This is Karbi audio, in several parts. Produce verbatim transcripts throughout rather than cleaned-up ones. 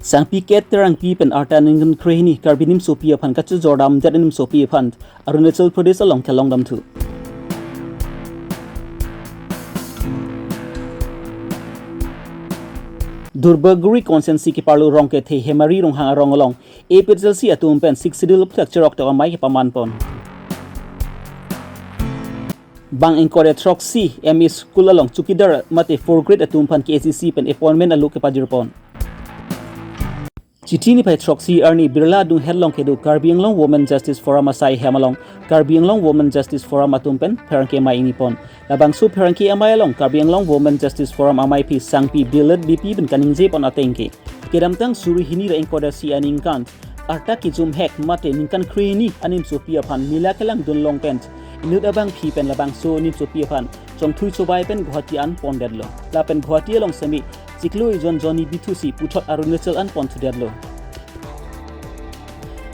Sangpi Kate Terangpi pen arta ningkan krehini Karbi nimsopi aphan kachojordamdet nimsopi aphan Arunachal Pradesh along kelongdamthu. Durbagori constituency keparlo Rongkethe Hemari Ronghang arong along A P H L C atum pen Sixth Schedule aphuthak cheroktok amei kepamanpon. Bang ingkoi ra throksi M E school along chowkidar mate fourth grade atum aphan K A C C pen appointment alo kepajirpon. Chithi niphai throksi arni Birla adung hetlong kedo Karbi Anglong Women Justice Forum asai hem along Karbi Anglong Women Justice Forum atum pen pherangke amei ingpon. Labangso pherangke amei along Karbi Anglong Women Justice Forum ameiphi Sangpi Bilet B P pen kaningjepon ateng ke, kedamtang suri hini ra ingkoi ra isi aningkan arta kejumhek mate ningkan krehini animsopi aphan mela kelangdun long pen inut abangpi pen labangso nimsopi aphan chongthui chobai pen Guwahati an pondetlo. Lapen Guwahati along semi chiklo ejon jonni bithusi puthot Arunachal an ponthudetlo.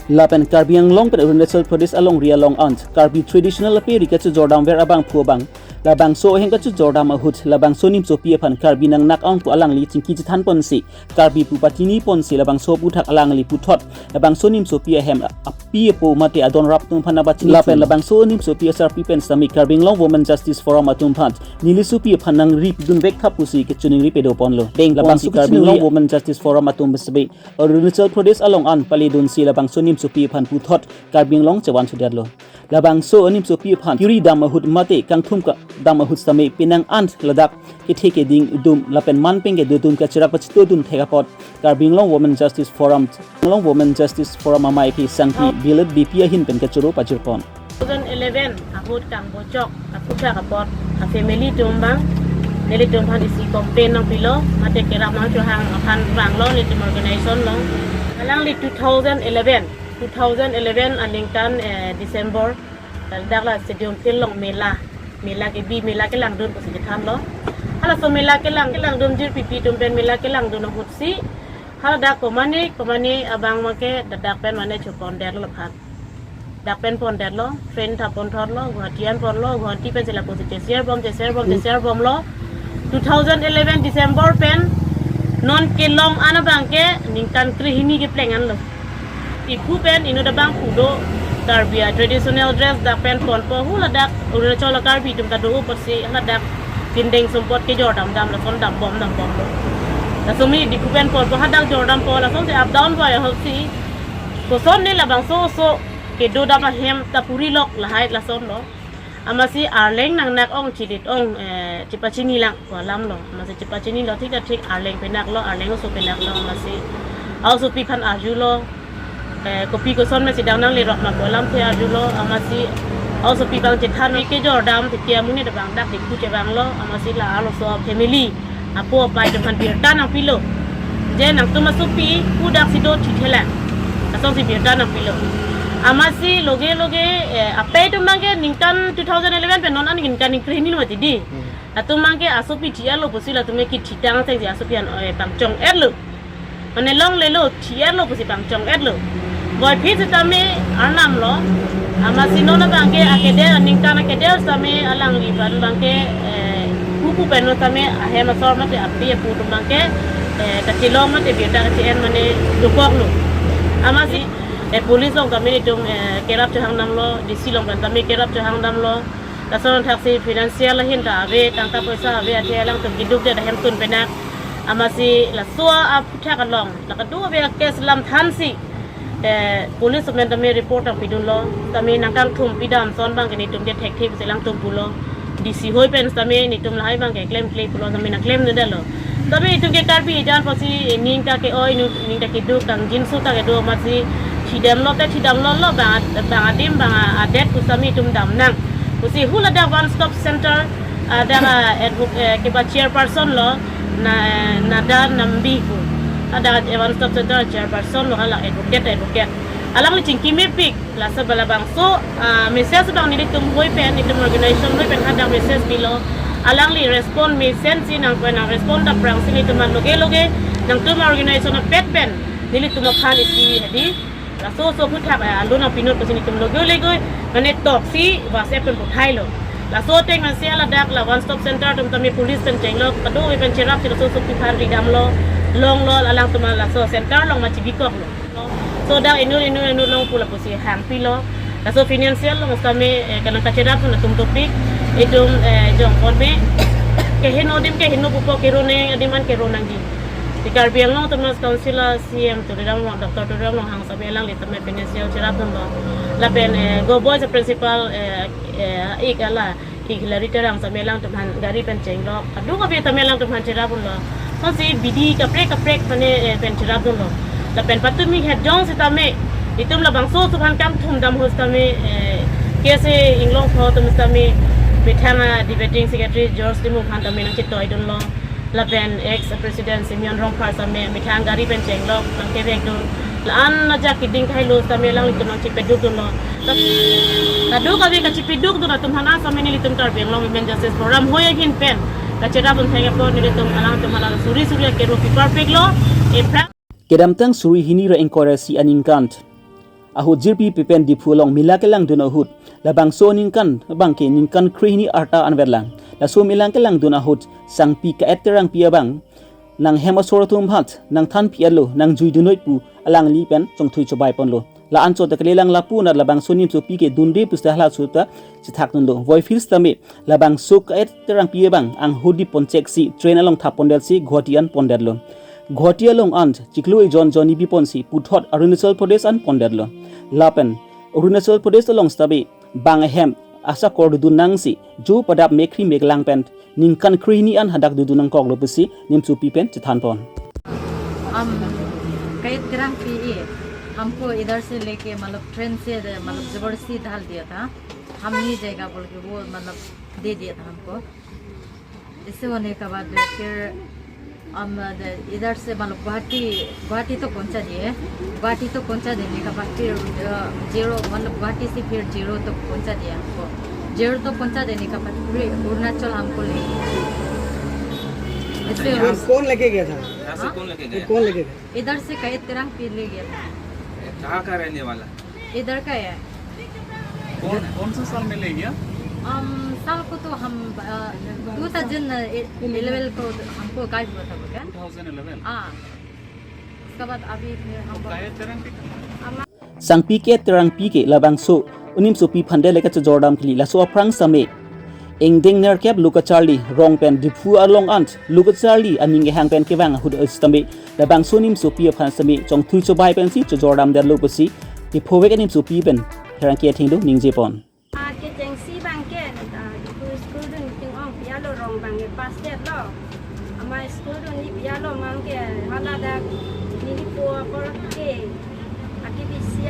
Lapen Karbi Anglong pen Arunachal Pradesh alongri along an Karbi traditional aperi kachojordamver abangphu abang labangso ahem kachojordam ahut labangso nimsopi aphan Karbi nangnak ong pu alangli chingki chethanponsi Karbi pu pachiniponsi labangso aphuthak alangli puthot labangso nimsopi ahem api apo mate adon rap atum aphan nangpachini lapen labangso nimsopi asarpi pen sami Karbi Anglong Women Justice Forum atum aphan neli sopi aphan nangri pidunvek tha pusi kachiningri padoponlo. Deng labangso Karbi Anglong Women Justice Forum atum sebe Arunachal Pradesh along an paledunsi labangso nimsopi aphan puthot Karbi Anglong chevanthudetlo. Labangso animsopi aphan kiri dam ahut mate kangthum kedam ahut sami penang an ladak kethe keding dum lapen manpeng kedo dum kachirak pachito dum thek apot Karbi Anglong Women Justice Forum, Anglong Women Justice Forum ameiphi Sangpi Bilet B P ahin pen kachoro pajirpon. Two thousand eleven ahut kangbojok aphuthak apot a family atum abang nelitum aphan isi complain nangpilo mate kerap nangchohang aphan vanglo nelitum organization along. Alangli two thousand eleven, two thousand eleven aningkan, eh, December, ladak la stadium field along mela, mela kebi, mela kelangdun pusi chethanlo. Halaso mela kelang, kelangdun jirpipi atum pen mela kelangdun ahutsi haladak komane komane abang abangke ladak pen mane chopondetlo laphan. Dak pen pondetlo, train ta ponthotlo, Guwahati an ponlo, Guwahati pensi lapusi cheserbom, cheserbom, cheserbomlo. Two thousand eleven December pen non kelong an abangke ningkan krehini kepleng anlo. Diphu pen inut abangphu do, Karbi a traditional dress dak pen ponpo, haladak Arunachal Karbi atum ta do apotsi haladak pindeng sumpot kejordam dam lason dambom dambomlo. Laso mi Diphu pen ponpo hadak jordampo lasonsi up down bai ahutsi kosonne labangso oso kedo dam ahem ta purilok lahai lasonlo. Amatsi arleng nangnak ong chilit ong, eh, chepachinilang pu alamlo. Amatsi chepachinilo thik ta thik arleng penaklo, arleng oso penaklo. Amatsi a-osopi aphan arjulo. Eh, kopi koson mesi dang nanglerok ma pu alamthe arjulo. Amatsi a-osopi abang chethan kejordam titi amonit abang dak Diphu chevanglo. Amatsi la arloso family apo apai atum aphan birta nangpilo. Je nangtum asopi pu daksi do thithela. Lasonsi birta nangpilo. Amatsi loge loge, eh, apai atum abangke ningkan two thousand eleven pen non an ningkan krehini lo mati di. Hmm. Latum abangke asopi thi-etlo pusi latum ke kithitang sengsi asopi an, eh, pangchong-etlo. Mane longlelo, thi-etlo pusi pangchong-etlo. Boyphi sitame arnamlo. Amatsi non abangke akeder, ningkan akeder sitame alangliphan abangke, eh, pupu pen sitame ahem asor mate api apo atum abangke, eh, kachelong mate birta kache-en mane dokoklo. Amatsi, eh, police along tame itum, eh, kerap chohangdamlo, D C along pen tame kerap chohangdamlo. Lason thaksi financial ahin ta ave, tangka poisa ave athe alangtum keduk det ahem tun penak. Amatsi laso aphuthak along la kado ave a-case lam thansi, eh, police amen tame report nangpidunlo, tame nangkangthum pidam ason abangke netum ke thekthe pusi alangtum pulo. D C hoi pen tame netum lahai abangke klemkle pulo, tame nangklemnedetlo. Tame itum ke Karbi ejan pusi ning ta ke-oi, ning ta keduk, kangjinso ta kedo amatsi thidamlo te thidamlo lo bang, bang adim bang adet pu tame itum damnang pusi haladak One Stop Center, ah, dak, ah, advo-, eh, keba chairperson lo, na, Nada Nambi pu. Hadak One Stop Center chairperson lo, hala advocate, advocate. Alangli chingki mepik, laso labangso, ah, message abang nelitum hoi pen, nelitum organization hoi pen hadak message pilo. Alangli respond mesensi nang pen nang respond ta prangsi nelitum an loge loge, nangtum organization apet pen nelitum aphan isi hadi. Laso oso aphuthak, eh, alo nangpinot pusi nelitum loge loge mane toksi WhatsApp pen puthailo. Laso ateng masi haladak la One Stop Center atum tame police pen chenglo, kado ave pen cherapsi laso osopi aphan ridamlo. Longlo alangtum laso center along ma chibikoklo. So dak inut inut inut along pu lapusi hangpilo. Laso financial along sitame, eh, kanang kacherap atum atum topik. Itum, eh, jongkon me. Keheno adim keheno pupo, kero nang adim an kero nangji. Di Karbi Anglong Autonomous Council a C E M Tuliram Ronghang, Doctor Tuliram Ronghang sitame alangli tame financial cherapdunlo. Lapen, eh, Go Boys a principal, eh, eh, ik ala ik Hilary Terang sitame alangtum aphan gari pen chenglok. Kadokave tame alangtum aphan cherapdunlo. Lasi bidi kaprek kaprek mane, eh, pen cherapdunlo. Lapen patumi het jong sitame itum labangso atum aphan kam thumdam ahut sitame, eh, K S A Inglongpho atum sitame methang a debating secretary George Timung aphan tame nangchetoidunlo. Lapen ex president Simeon Rongphar sitame methang gari pen chenglok nangkevekdun. La-an ajak keding kailo sitame alanglitum nangchipedukdunlo. Kadokave kachipedukdun atum aphan sitame nelitum Karbi Anglong Women Justice Forum hoi ahin pen kacherapdun thek apot nelitum alangtum aphan suri suri akero piparpiklo. Ephrang kedamtang suri hini ra ingkoi ra isi aningkan ahut jirpi pipen Diphu along mela kelangdun ahut labangso aningkan abangke ningkan krehini arta anvetlang. Laso mela kelangdun ahut Sangpi Ka-et Terangpi abang nanghem asor atum aphan nangthanpi-etlo, nangjuidun noi pu alangli pen chongthui chobaiponlo. La-an chot ta kalilang lapu anat labangso nimsopi ke dunde pusi halaso ta chethakdunlo. Voifield sitame labangso Ka-et Terangpi abang anghudi ponchek si train along thap pondetsi Guwahati an pondetlo. Guwahati along an chiklo ejon jonni biponsi puthot Arunachal Pradesh an pondetlo. Lapen Arunachal Pradesh along sitame bang ahem asakor dodun nangsi jo padap mekri meklang pen ningkan krehini an hadak dodun nangkoklo pusi nimsopi pen chethanpon. हम कई तरह की ये, हमको इधर से लेके मतलब ट्रेन से मतलब जबरदस्ती डाल दिया था। हम नहीं जाएगा बोल के वो मतलब दे दिया था हमको। इससे होने के बाद फिर हम इधर से मतलब गुवाहाटी, गुवाहाटी तो पहुंचा दिए। गुवाहाटी तो पहुंचा देने के बाद फिर, अ, जीरो मतलब गुवाहाटी से फिर जीरो तो पहुंचा दिया हमको। जीरो तो पहुंचा देने के बाद फिर अरुणाचल हमको ले गया। इससे कौन, कौन लेके गया था? यहाँ से हाँ? कौन लेके ये गया? कौन लेके गया? इधर से कई तरह के ले गया था। कहाँ का रहने वाला? इधर का है। कौन है? कौन सा साल में ले गया? हम साल को तो हम, अ, टू थाउजेंड इलेवन को हमको गायब हुआ था वो क्या? Two thousand eleven? हाँ। उसके बाद अभी फिर हम तो काया चरण के हम Sangpi Ka-et Terangpi ke labangso animsopi aphan det le kachojordam kali. Laso aphrang sitame ingdeng nerkep lo kacharli rong pen Diphu along an lo kacharli aning kehang pen kevang ahut sitame labangso nimsopi aphan sitame chongthui chobai pensi chojordamdetlo pusi kephovek animsopi pen pherangke athengno ningjepon. Ah, kechengsi abangke, ah, Diphu school dun ching-ong pi-etlo, rong abangke pass detlo. Amat school dun ni pi-etlo abangke haladak nelipo apor ke akibisi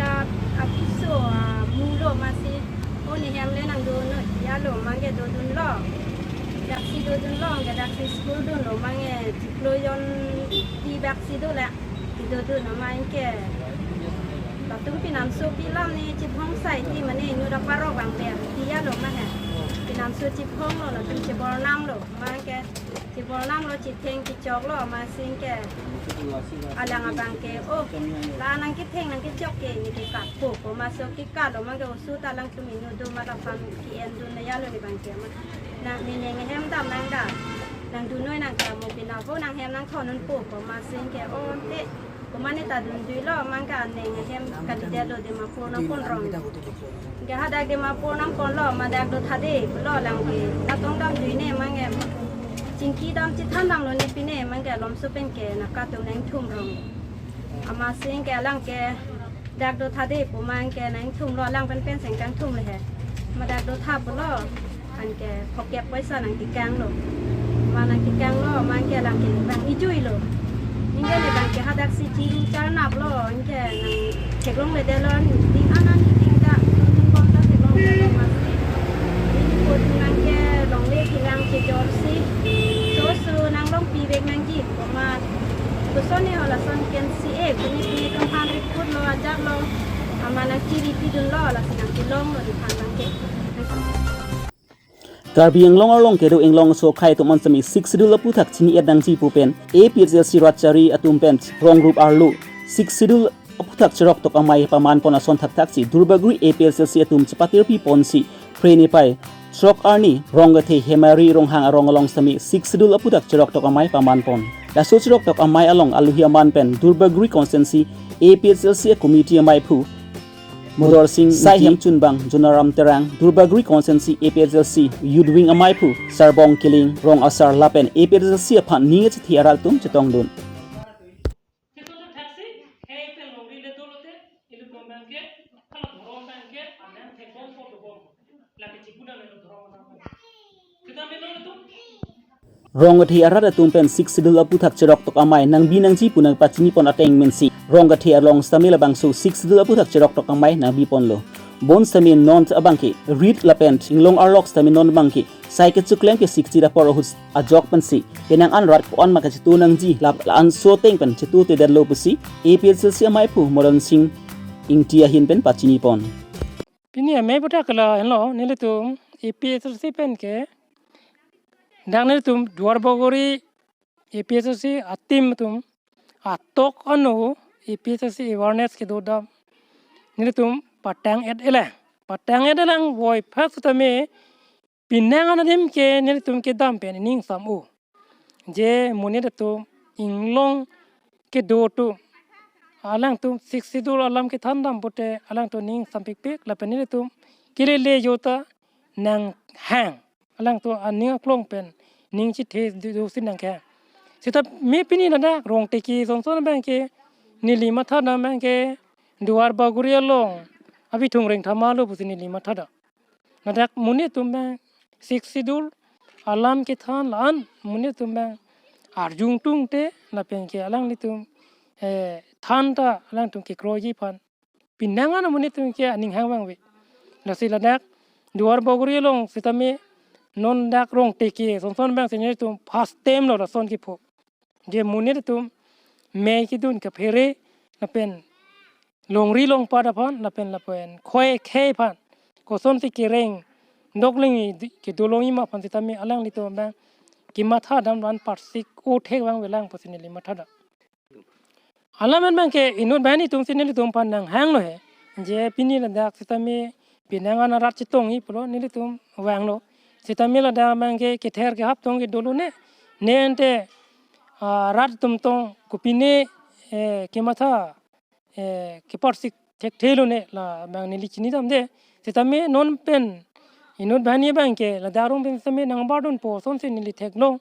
apiso, ah, mulo amatsi, o nehem le nangdon noi pi-etlo abangke dodunlo. Daksi dodunlo, anke daksi school dunlo abangke chiklo jon ti daksi dolang. Kedodun amat anke latum pinamsopi alam ni chiphong sai ti mane inut aparok abang ber pi-etlo amat he. Pinamso chiphonglo, latum chibornamlo amat anke. Chibornamlo, chitheng kechoklo amatsi anke alang abangke, "Oh, la nangketheng nangkechok ke neke katpo," pu amatsi kekatlo amat anke oso ta alangtum inut do amat aphan ke-endun na yalo ni abangke amat. Na, ne neng ahem dam nang da. Nangdun noi nang kamo pina vo nanghem nangthondunpo pu amatsi anke, "Oh, ante." Pu amat ne ta dunjuilo amat anke aneng ahem kalidetlo, Dimapur nangponrong. Anke hadak Dimapur nangponlo, amat dak do tha de pulo, alangli atong damjui ne amat anke. Chingki dam chethan damlo ne pine amat anke, alomso pen ke nangkatum nangthumrong. Amatsi anke alang ke dak do tha de pu amat anke nangthumlo, alang pen pen seng kangthum le he. Amat dak do tha pulo, anke phokep poisa nangkekanglo. Amat nangkekanglo amat anke alang ke bang ijuilo. Anke ne abangke hadaksi chingri charnaplo, anke nangtheklongledetlo, ding anan ding ta, tum tum bom ta theklongledetlo amatsi. Ding ko ding anke longle kelang chejorsi, so so nanglongpivek nangji pu amat. Koson ne ho lason ken si e, pini pini atum aphan riputlo, ajaklo, amat nangchiripidunlo, lasi nangkelonglo nephan abangke. Karbi Anglong arlong kedo Inglongso akhei atum an sitame Sixth Schedule aphuthak chini-et nangji pu pen A P H L C rat chari atum pen rong rup arlo Sixth Schedule aphuthak cheroktok amei pamanpon ason thakthak si Duarbagori A P H L C atum chepatirpiponsi Phre Nepei Throk arni Rongkethe Hemari Ronghang arong along sitame Sixth Schedule aphuthak cheroktok amei pamanpon. Laso cheroktok amei along aluhi aman pen Duarbagori constituency A P H L C committee ameiphu Modor Sing Ingti, Sai Hemchunbang, Jonaram Terang, Duarbagori constituency A P H L C youth wing ameiphu Sarbong Killing, rong asar lapen A P H L C aphan ning achithi arat atum chetongdun. Kedo thaksi, hei pen longri le dolote, ilitum abangke, hala dhorom abangke, anang thekbom pon dobom. Lake chikuna melo dhorom abang. Kita melo tu. Rongkethe arat atum pen Sixth Schedule aphuthak cheroktok amei nangbi nangji pu nangpachinipon ateng mensi Rongkethe along sitame labangso Sixth Schedule aphuthak cheroktok amei nangbiponlo. Bonsitame non abangke rit lapen thinglong arlok sitame non abangke sai kechoklem ke sixty apor ahut ajok pensi penang an rat ko-an ma kachetu nangji lap la-an so ateng pen chetutedetlo pusi A P H L C ameiphu Modor Sing Ingti ahin pen pachinipon. Pini amei aphuthak la henlo, nelitum A P H L C pen ke, dak nelitum Duarbagori A P H L C a-team atum atok ano A P H L C awareness kedo dam nelitum patang-et-elang. Patang-et-elang voiphak sitame penang an adim ke nelitum kedam pen ning sam-o. Je monit atum inglong kedo atum, alangtum Sixth Schedule alam kethan dam pute alangtum ning sampikpik lapen nelitum kelele jota nanghang. Alangtum aning aklong pen ning chethe do, dosi nanghang. Sitame pini ladak Rongteke sonson abangke neli mathadam abangke Duarbagori along abithung rengthama lo pusi neli mathadam. Ladak monit atum abang Sixth Schedule alam kethan la-an monit atum abang arjung tungte lapen ke alanglitum, eh, than ta alangtum kekroiji aphan penang an monit atum ke aning hang vangve. Lasi ladak Duarbagori along sitame non dak Rongteke sonson abang senior atum first time lo lason kepho. Je monit atum mei kedun kaphere lapen longri longpat aphan lapen lapen khoi khei aphan kosonsi kereng dokling di-, kedolongji ma aphan sitame alanglitum abang kematha dam ran parsik o thek vangvelang pusi neli mathadam. Alam an abangke inut banghini atum si nelitum aphan nanghanglo he. Je pini ladak sitame penang an arat chetongji pulo nelitum vanglo. Sitame ladak abangke kether kehap tong ke dolo ne. Ne ante, ah, rat atum tong kopine, eh, kematha, eh, keparsik thekthelo ne labang neli chinidamde. Sitame non pen inut banghini abangke ladak arong pen sitame nangbardunpo asonsi neli theklong.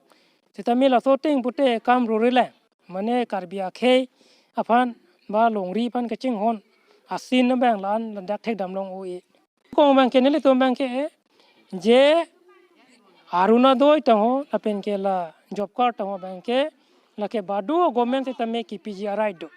Sitame laso ateng pute kam rore lang. Mane Karbi akhei aphan ba longri aphan kachinghon asin abang la-an ladak thekdam long-o-e. Kong abangke nelitum abangke je Orunodoi tangho lapen ke la job card tangho abangke lake badu government sitame kepiji a-right do.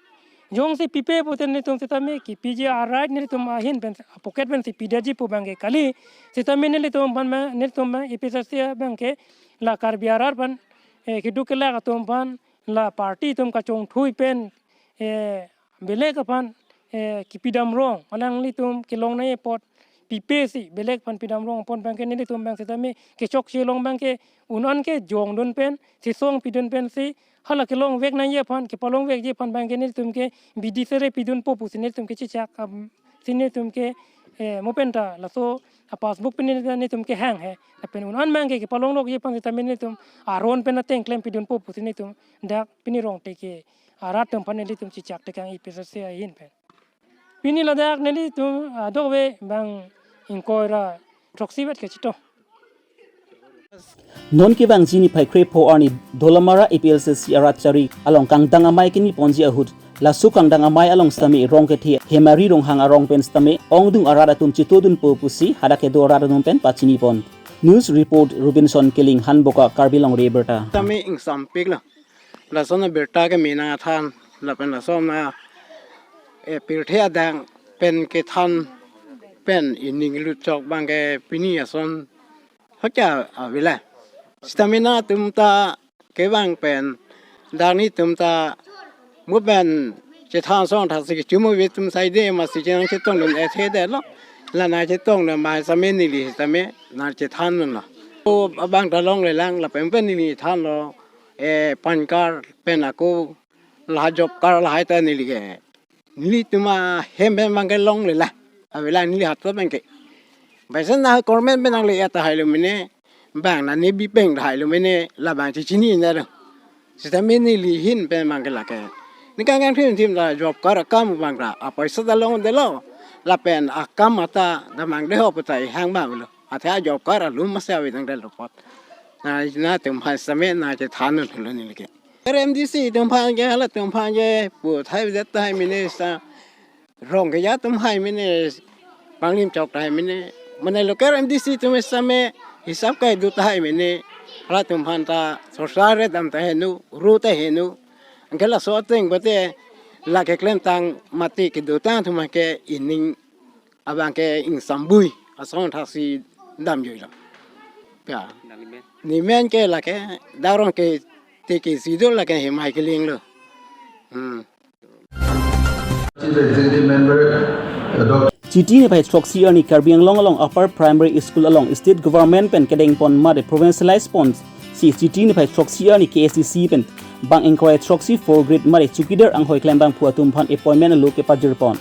Jongsi pipe pute nelitum sitame kepiji a-right nelitum ahin pen pocket pensi pidetji pu abangke kali. Sitame nelitum aphan ma, nelitum ma A P H L C abangke la Karbi arat aphan, eh, keduk kelak atum aphan la party atum kachongthui pen, eh, belek aphan, eh, kepidam rong, alanglitum kelong nangji apot pipe si belek aphan pidam rong apot abangke nelitum abang sitame kechokche along abangke un-an kejongdun pen, sesong pidun pensi hala kelongvek nangji aphan, kepalongvekji aphan abangke nelitum ke bidi sere pidunpo pusi nelitum kechechak, am, si nelitum ke, eh, mo penta laso a-passbook pen nelitum kehang he. Lapen un-an abangke kepalonglokji aphan sitame nelitum aron pen ateng klem pidunpo pusi nelitum dak pini Rongteke arat atum aphan nelitum chechak tekang A P H L C ahin pen. Pini ladak nelitum adokave bang ingkoi ra throksi vet kachetong. Non kevangji niphai krepho arni Dolamara A P H L C arat chari along kangdang amei keniponji ahut, laso kangdang amei along sitame Rongkethe Hemari Ronghang arong pen sitame ongdung arat atum chetodunpo pusi hadak kedo arat atum pen pachinipon. News report Robinson Killing, Hanboka, Karbi Longri Abirta. Sitame ingsampiklo. Lason abirta keme nangthan lapen lason a, eh, pirthe adang pen kethan pen ining lutchok abangke pini ason hakya avila. Sitame nangtum ta kevang pen dak netum ta mo pen chethan song thaksi kechumo ve atum saide masi chenang chetongdun ethedetlo. La nangchetongdun ma sitame neli sitame nangchethandunlo. O abang ta longlelang lapen pen neli thanlo, eh, PAN card pen ako la job card lahai ta neli ke. Nelitum ahem pen abangke longlelang. Avila neli hato abangke. Baisen na government pen nangle tahai lo mene, bang na ne bipeng tahai lo mene, labang chichini na do. Sita mene neli ahin pen bang ke lake. Ne kangkang thim thim ta job card akam bang ra, apaisa ta longdetlo. Lapen akam ata damnang de ho puta ihang bang lo. Athe job card alum masi avedang detlo apot. Na, na atum aphan same na chethan lo neli ke. R M D C atum aphan ke, halatum aphan ke pu thai vet tahai mene sa. Rong keja atum hai mene, panglim chok tahai mene, mane local M D C atum same hisap kai do tahai mene, halatum aphan ta sorkar re dam ta heno, ru ta heno. Anke laso ateng bote lake klemtang mati kedotang atum ke ining abang ke ingsambui asong thaksi damjoi lo. Ya. Nelimen. Nelimen ke lake darong ke tiki sido lake hemai keling lo. Hmm. Chief Executive Member, uh, Doctor Chiti niphai throksi arni Karbi Anglong along Upper Primary School along State Government pen kedengpon mate provincialize ponsi Chiti niphai throksi arni K S D C pen bang ingkoi throksi four grade mate chowkidar anghoi klembangphu atum aphan appointment alo kepajirpon.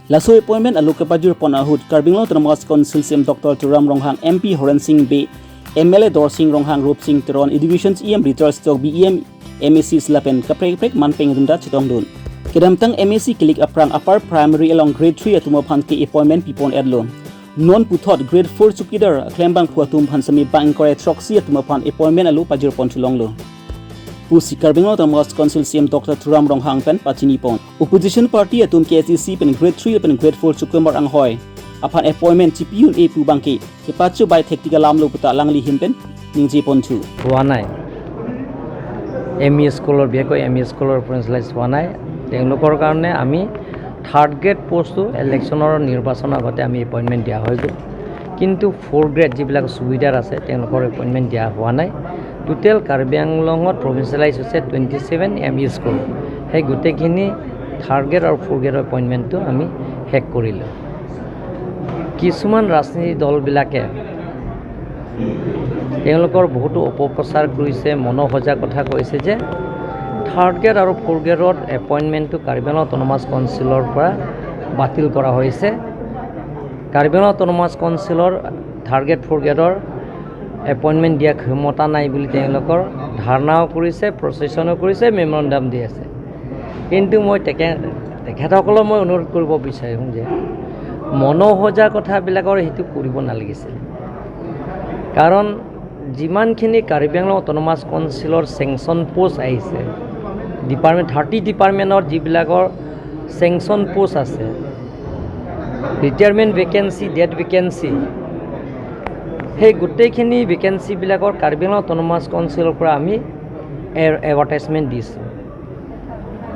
Laso appointment alo kepajirpon ahut Karbi Anglong Autonomous Council C E M Doctor Tuliram Ronghang, M P Horen Sing Bey, M L A Dorsing Ronghang, Rupsing Teron, Education E M Richard Sitwok, B E M, M A Cs lapen kaprek kaprek manpeng atum ta chetongdun. Kedamtang M A C kelik aphrang Upper Primary along grade three atum aphan ke appointment pipon-etlo. Non puthot grade four chowkidar klembangphu atum aphan same bang ingkoi throksi atum aphan appointment alo pajirpon thu longlo pusi Karbi Anglong Autonomous Council C E M Doctor Tuliram Ronghang pen pachinipon. Opposition party atum K S D C pen grade three pen grade four chowkidar anghoi aphan appointment chipi un-e pu bangke kepachobai thektik alam lo puta alangli ahin pen ningjeponthu. হোৱা নাই। M E স্কুলৰ, বিশেষকৈ M E স্কুলৰ প্ৰিন্সিপাল হোৱা নাই। তেওঁলোকৰ কাৰণে আমি থাৰ্ড গ্ৰেড পোষ্টটো ইলেকশ্যনৰ, নিৰ্বাচনৰ আগতে আমি এপইণ্টমেণ্ট দিয়া হৈ গ'ল। কিন্তু ফ'ৰ গ্ৰেড যিবিলাক চুবিদাৰ আছে, তেওঁলোকৰ এপইণ্টমেণ্ট দিয়া হোৱা নাই। টোটেল কাৰ্বি আংলঙত প্ৰভিন্সিয়েলাইজ হৈছে twenty seven M E school. সেই গোটেইখিনি থাৰ্ড গ্ৰেড আৰু ফ'ৰ গ্ৰেডৰ এপইণ্টমেণ্টটো আমি শেষ কৰিলোঁ। কিছুমান ৰাজনীতি দলবিলাকে তেওঁলোকৰ বহুতো অপপ্ৰচাৰ কৰিছে, মনোসজা কথা কৈছে যে থাৰ্ড গ্ৰেড আৰু ফ'ৰ গ্ৰেডৰ এপইণ্টমেণ্টটো কাৰ্বি আংলং অট'নমাছ কাউন্সিলৰ পৰা বাতিল কৰা হৈছে। কাৰ্বি আংলং অট'নমাছ কাউন্সিলৰ থাৰ্ড গ্ৰেড, ফ'ৰ গ্ৰেডৰ এপইণ্টমেণ্ট দিয়া ক্ষমতা নাই বুলি তেওঁলোকৰ ধাৰণাও কৰিছে, প্ৰচেছনো কৰিছে, মেমৰেণ্ডাম দি আছে। কিন্তু মই তেখে-, তেখেতসকলক মই অনুৰোধ কৰিব বিচাৰিম যে মনোসজা কথাবিলাকৰ সেইটো কৰিব নালাগিছিল। কাৰণ যিমানখিনি কাৰ্বি আংলং অট'নমাছ কাউন্সিলৰ চেংচন পোষ্ট আহিছে, ডিপাৰ্টমেণ্ট, থাৰ্টি ডিপাৰ্টমেণ্টৰ যিবিলাকৰ চেংচন পোষ্ট আছে, ৰিটায়াৰমেণ্ট ভেকেঞ্চি, ডেথ ভেকেঞ্চি, সেই গোটেইখিনি ভেকেঞ্চিবিলাকৰ কাৰ্বি আংলং অট'নমাছ কাউন্সিলৰ পৰা আমি এ-, এডভাৰটাইজমেণ্ট দিছোঁ।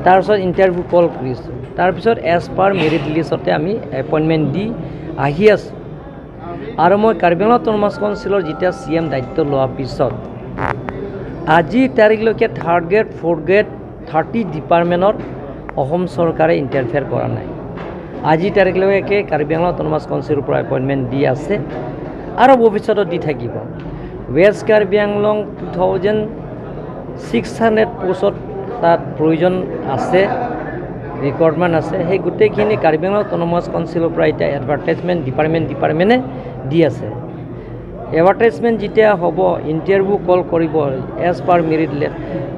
তাৰপিছত ইণ্টাৰভিউ কল কৰিছোঁ। তাৰপিছত এজ পাৰ মেৰিট লিষ্টতে আমি এপইণ্টমেণ্ট দি আহি আছোঁ। আৰু মই কাৰ্বি আংলং অট'নমাছ কাউন্সিলৰ যেতিয়া চি এম দায়িত্ব লোৱাৰ পিছত আজিৰ তাৰিখলৈকে third grade, fourth grade, thirty ডিপাৰ্টমেণ্টত অসম চৰকাৰে ইণ্টাৰফেয়াৰ কৰা নাই। আজিৰ তাৰিখলৈকে কাৰ্বি আংলং অট'নমাছ কাউন্সিলৰ পৰা এপইণ্টমেণ্ট দি আছে আৰু ভৱিষ্যতত দি থাকিব। West Karbi Anglong two thousand six hundred পোষ্টত তাত প্ৰয়োজন আছে, ৰিকুৱাৰমেণ্ট আছে। সেই গোটেইখিনি কাৰ্বি আংলং অট'নমাছ কাউন্সিলৰ পৰা এতিয়া এডভাৰটাইজমেণ্ট ডিপাৰ্টমেণ্ট ডিপাৰ্টমেণ্টে দি আছে। এডভাৰটাইজমেণ্ট যেতিয়া হ'ব, ইণ্টাৰভিউ কল কৰিব, এজ পাৰ মেৰিট লে-,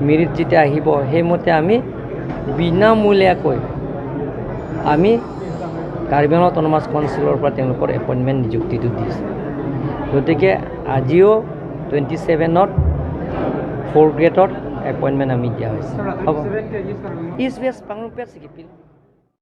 মেৰিট যেতিয়া আহিব, সেইমতে আমি বিনামূলীয়াকৈ আমি কাৰ্বি আংলং অট'নমাছ কাউন্সিলৰ পৰা তেওঁলোকৰ এপইণ্টমেণ্ট নিযুক্তিটো দিছে। গতিকে আজিও টুৱেণ্টি ছেভেনত ফ'ৰ গ্ৰেডত এপইণ্টমেণ্ট আমি দিয়া হৈছে। হ'ব। ইষ্ট ৱেষ্ট পাংৰুপেট চিকিপিল।